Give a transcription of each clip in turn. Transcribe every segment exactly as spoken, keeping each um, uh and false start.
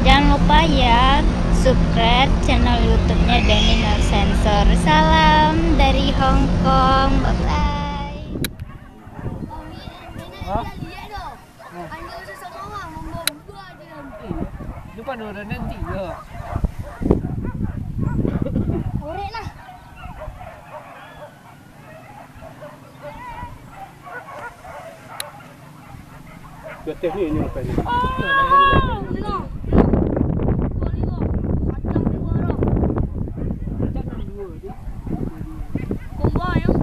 Jangan lupa ya, subscribe channel YouTube-nya Dani No Sensor. Salam dari Hong Kong. Bye-bye. Hah? Hah? Anjing susah mawang, membawa buah je. Eh, depan orang nanti ya. Korek lah. Di ateh ni, ni atas ni. Oh, ni lah. Kacang dua orang. Kacang dua tu. Komba yang.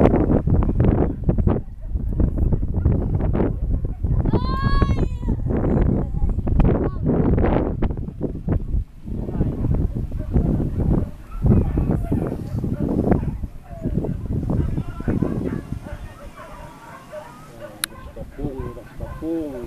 Kapung, kapung. Kapung.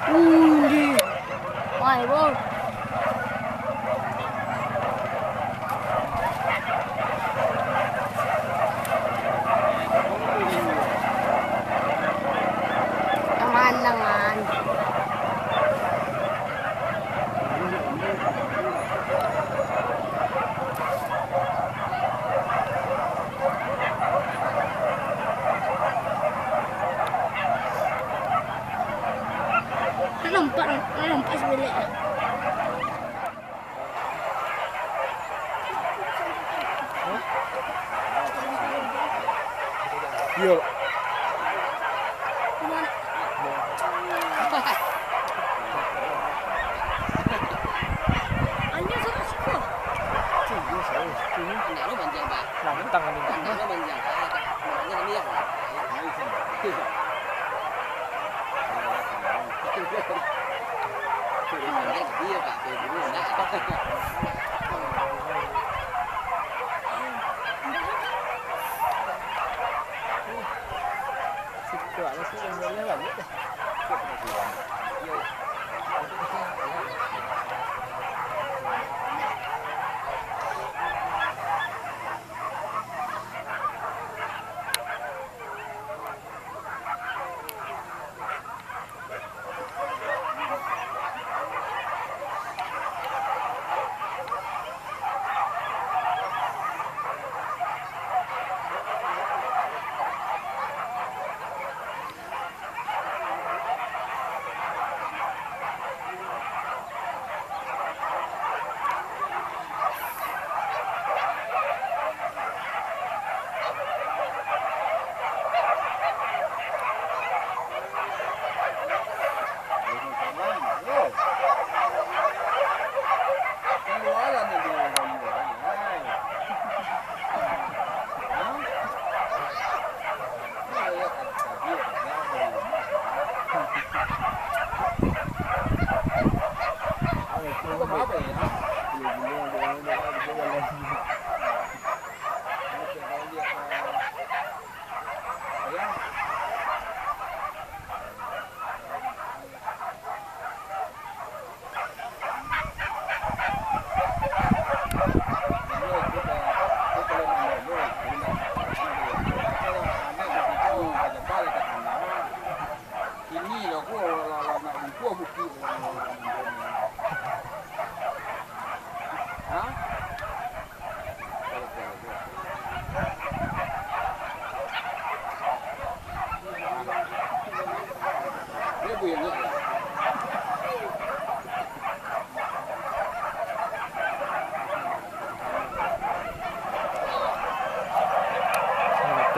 Undi. Wah, bro. Aman, aman. Nak nampak, nak nampak sebelah. Iyo. Anyo sangat suko. Iyo, sayo suko. Ndak lo banjang, Pak. Nantang kami. Ndak lo banjang, Pak. Makanya kami yang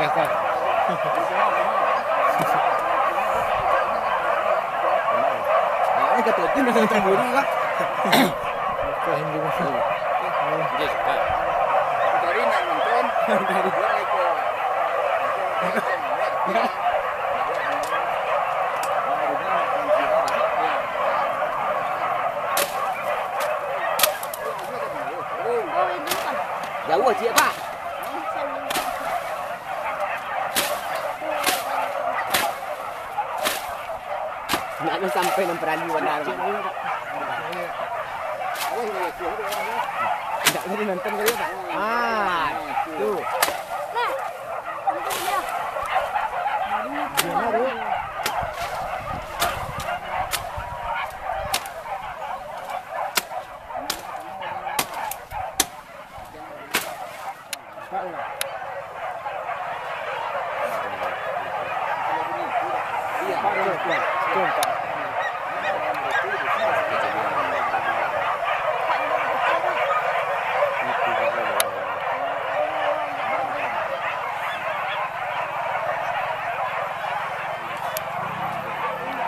Ini ketua tim yang cemburu lah. Bukan juga. Dia suka. Dari nak nonton. Dari dua ekor. Jauh, ciek, Pak. Nak tu sampai nan parali bana tu. Ndak jadi nonton kali, Pak. Ah, tu. Nah.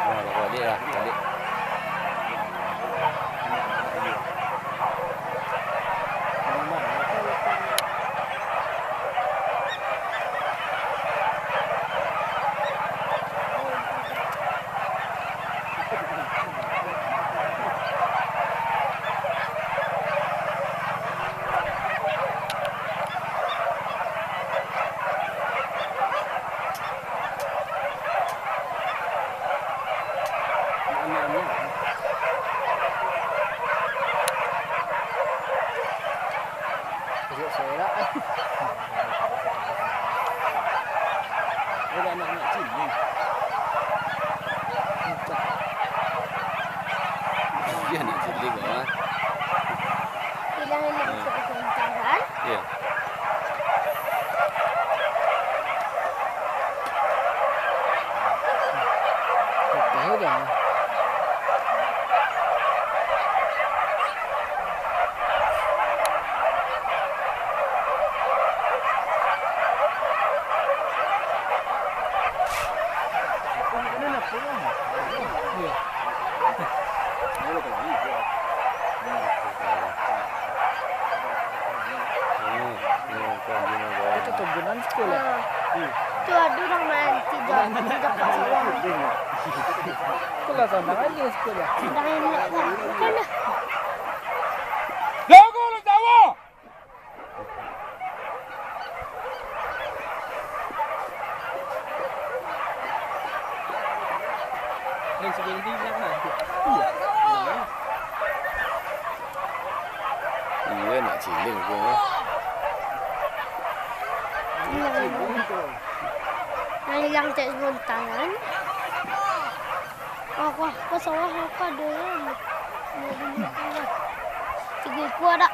Nah, balik lah, balik. Anak-anak. Kecil sorak. Ada anak-anak cilik. Iya, anak cilik, kawan. Bilang anak cilik, kawan. Iya. Tahu dah. Itu tubunan sekolah. Tu ada orang main tiga, tiga pak sawah. Sekolah sana aja sekolah. Dah elok lah. Bukan dah. Jago lu, Jawa! Iya, nak ciling tu, ya. Nah, hilang cek sebentar kan. Wah, wah, kau sawah apa ada ya? Tiga ekor ada.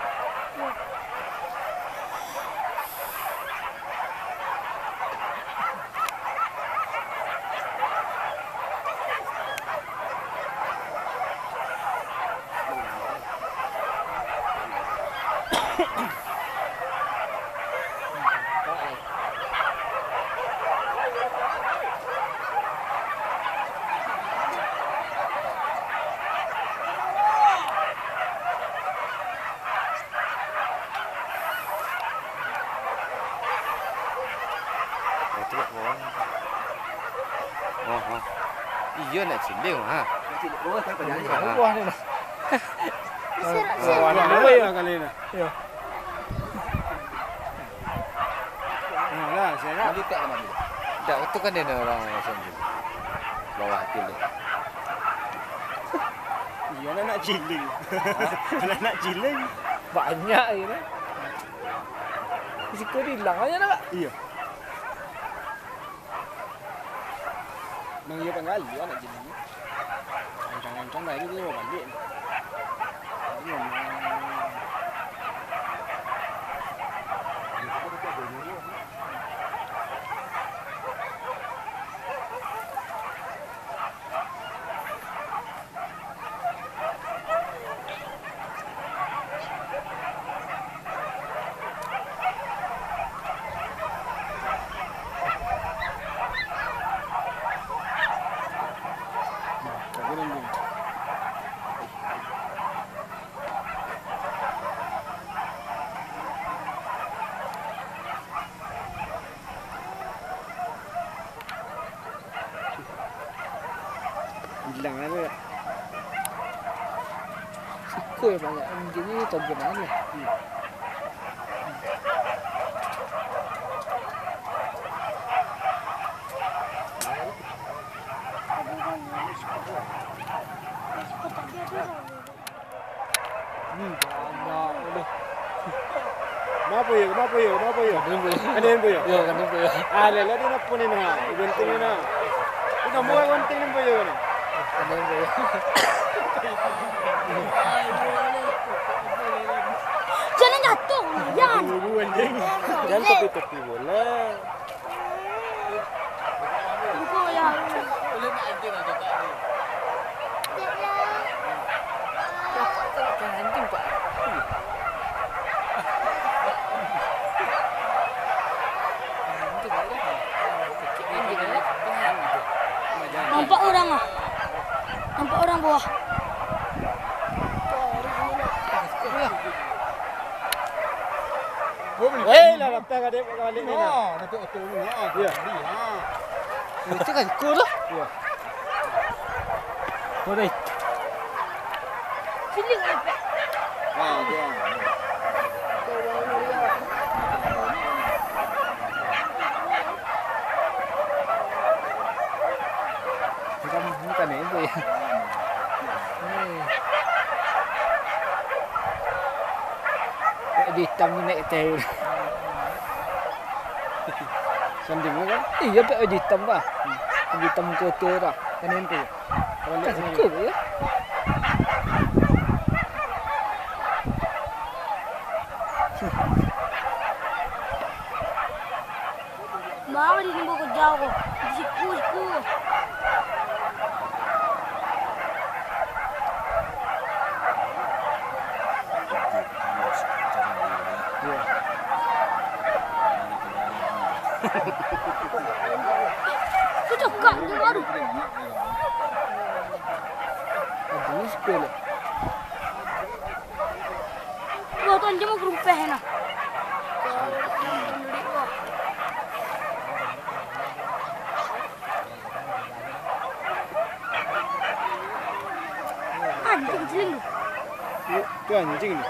Oh, tu lah bawah. Oh, oh. Iyo, nak ciling, ha. Nak ciling. Oh, tak apa, jangan. Bawah ni, nah. Serak, serak. Bawah ni, nah, kali ni. Iyo. Nah, lah, serak. Malitak lah, malitak. Tak, tu kan dia ada orang macam tu. Bawah tu, dia. Iyo, nak, nak ciling. Nak, nak ciling. Banyak je, nah. Di situ dia hilang aja, nah, Kak. Iyo. Nang iyo panggali anak jadi ni. Rancang-rancang dah itu dia balik. Jadi memang Jangan ya. Siko ya banyak. Anjing ni togen aja. Hmm, banyak, aduh. Mapo yo, mapo yo, mapo yo? Kandin po yo. Kandin po yo. Yo, kandin po yo. Ah, lele di napo ni nah? Gunting ni nah. Itu murah gunting ni po yo ni. Kandin po yo. Jangan jatuh, jangan. Buru anjing. Jangan tepi-tepi bola. Nampak urang ah. Nampak urang bawah. Weh, lah datang ka dek balik ni lah. Nah, dapat oto dulu, ha. Iyo. Tadi, ha. Itu kan cool lah. Iyo. Boleh. Sini, Pak. Ha, dia. Bukan, bukan itu ya. Di hitam tu naik teh. Sanding tu kan? Iya, Pak, di hitam, Pak. Di hitam kotor, Pak. Kan itu. Kalau lihat sini. Cukup, ya. Mama di nimbo ko jauh ko. Di siku, siku. Iya. Itu cokak, itu baru. Habis ke lah. Wah, tu anjing mau gerumpeh nah. Anjing ciling tu. Tu, tu anjing ni.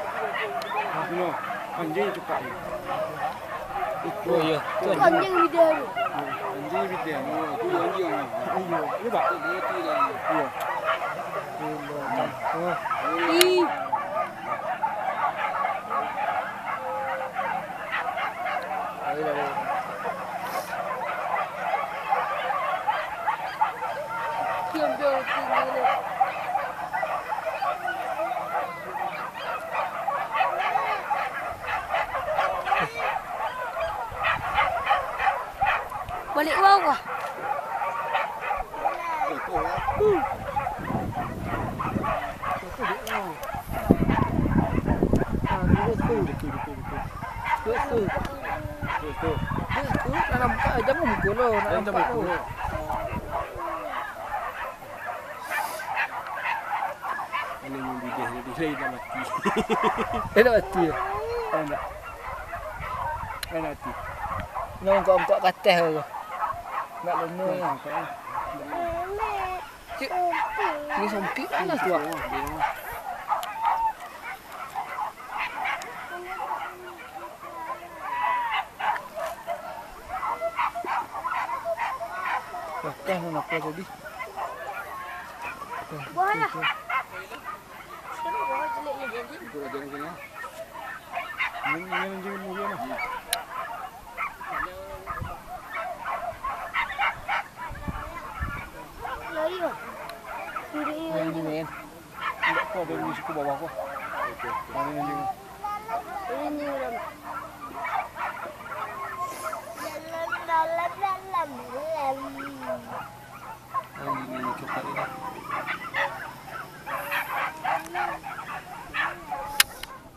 No, anjing cukak ni. Oh, iya. Tu anjing bida tu. Anjing bida. Oh, tu anjing. Iya, iya, Pak. Iya. Ih. Balik bawah. Hmm. Ah, ni tu. Betul, betul, betul. Betul. Betul. Nak nampak, jangan muka lo, nak nampak lo. Ini mambidih jadi lain nak mati. Lain nak mati ya? Lain nak. Lain nak mati. Nak angkok-angkok ka ateh tu. Nak lama. Nak angkok, eh. Cik, ni sompik panas tu, ah. Patah nan apa tadi? Buah lah. Sekarang buah jelek ni. Ikut aja mungkin lah. Ini, ini anjing mungkin lah. Lari lah. Ini anjing lain. Indak ko, ado di siku bawah ko. Mano anjing? Ini anjing udah. Anjing ini coklat ini.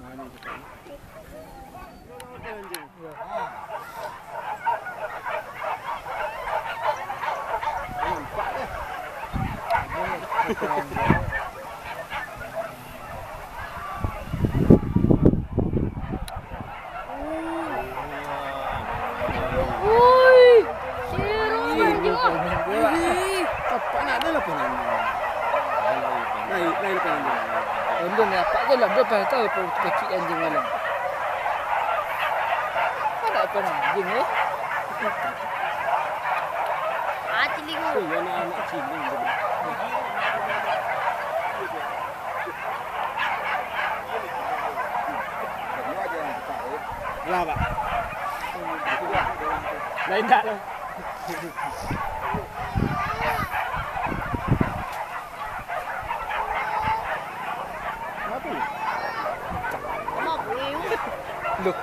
Mano coklat ini? Woi, seru anjing, ah. Ih, kapan ado lah panangan? Lain, lain kan. London ni apak je lah, dia pernah tahu pun pekik anjing malam. Ada pernah anjing, eh? Ah, ciling. Oh, iya, anak-anak ciling tu. Lah, Pak. Lain tak tu? Loh,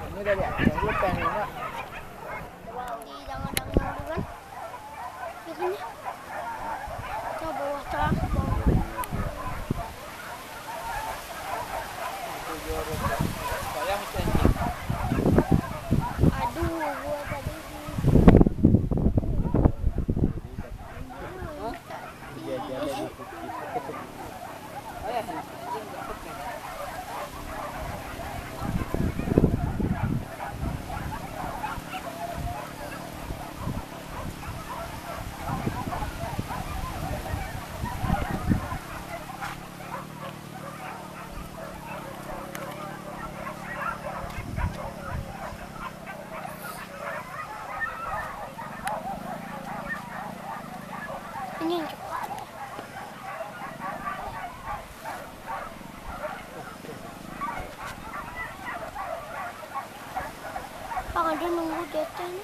ini dah buat, dah lupa ni, nak. Di dangan-dangan tu kan. Ya kan, ya? Ke bawah, ke bawah. Aduh, gua tadi. Ini yang cepat. Bang, ada nunggu di atas ni.